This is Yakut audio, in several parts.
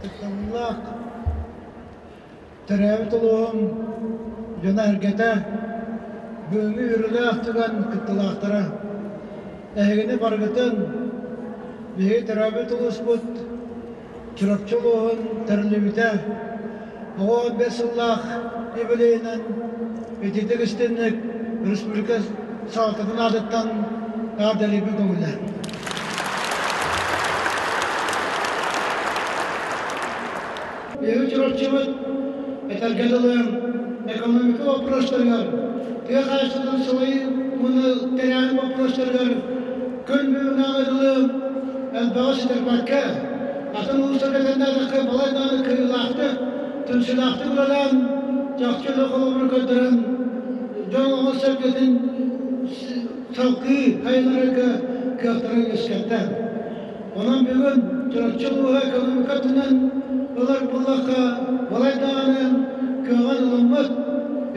Ытыктабыллаах төрөөбүт улууһум дьоно-сэргэтэ, бүгүҥҥү үөрүүлээх түгэн кыттыылаахтара! Эһигини барыгытын биһиги төрөөбүт улууспут Чурапчы улууһун тэриллибитэ оҕо 15 сыллаах юбилейынан итиитик истинник республика салалтатын аатыттан эҕэрдэлиирбин көҥүллээн. Биһиги Чурапчыбыт этэргэ дылы экономика боппуруостарыгар, тыа хаһаайыстыбатын салайыы уонна тэрээһин боппуруостарыгар күн бүгүҥҥэ дылы элбэҕи ситэрбэккэ, атын улуустарга тэҥнээтэххэ балай даҕаны кыайыылаахтык, түмсүүлээхтик үлэлээн, чахчы үлэ холобурун көрдөрөн, дьон оҕо-сэргэтин салгыы сайыннарарга кыахтарын үөскэттэ. Онон бүгүн Чурапчы улууһа экономика өттүнэн ылар буоллахха, балай даҕаны кыаҕын ылыммыт,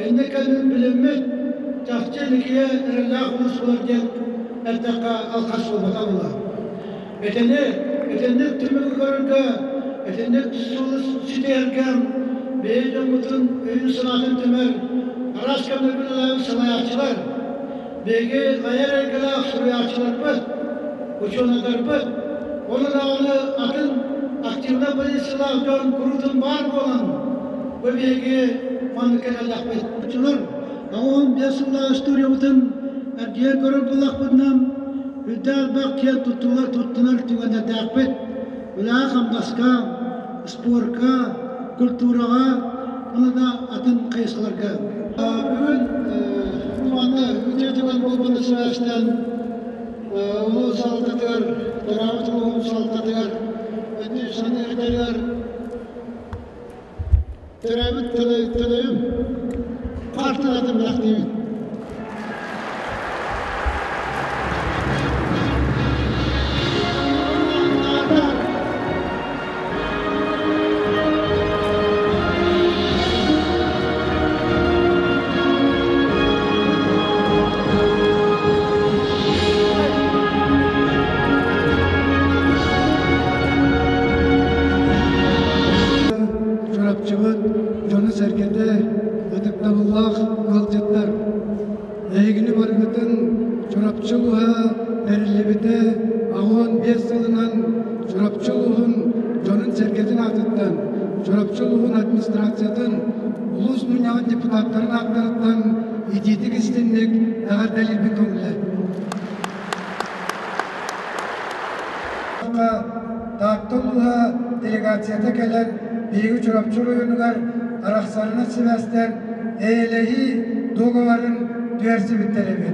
инник-кэннин билиммит, чахчы инникигэ эрэллээх улуус буолар диэн эттэххэ алҕас буолбата буолуо. Итини итинник түмүгү көрөргө, итинник суолу ситиһэргэ биһиги дьоммутун өйүн-санаатын түмэр араас кэмнэргэ үлэлээбит салайааччылар, биһиги айар эйгэлээх суруйааччыларбыт, учуонайдарбыт, уонна даҕаны атын активнай позициялаах дьон куруутун баар буолан, бу биһиги маннык кэлэллэхпит. Оччолор 85 сыллаах историябытын эргийэн көрөр буоллахпытына, үрдээх элбэх киэн туттулар туттунар түгэннэрдээхпит. Үлэҕэ-хамнаска, спорка, культураҕа уонна да атын хайысхаларга. Бүгүн манна үтүө түгэн буолбутун сибээстээн улуус салалтатыгар, төрөөбүт улууһум салалтатыгар, өттү саныырдарыгар төрөөбүт төлөйүм партиятын бэлэхтиибит. Чурапчыбыт дьоно-сэргэтэ, ытыктабыллаах ыалдьыттар! Эһигини барыгытын Чурапчы улууһа тэриллибитэ 85 сылынан Чурапчы улууһун дьонун-сэргэтин аатыттан, Чурапчы улууһун администрациятын, улуус мунньаҕын депутаттарын ааттарыттан итиитик истинник эҕэрдэлиирбин көҥүллээн. Таатта улууһа делегацията кэлэн биһиги Чурапчы оройуонугар арахсарынан сибээстээн эйэлэһии дуогабарын түһэрсибиттэр эбит.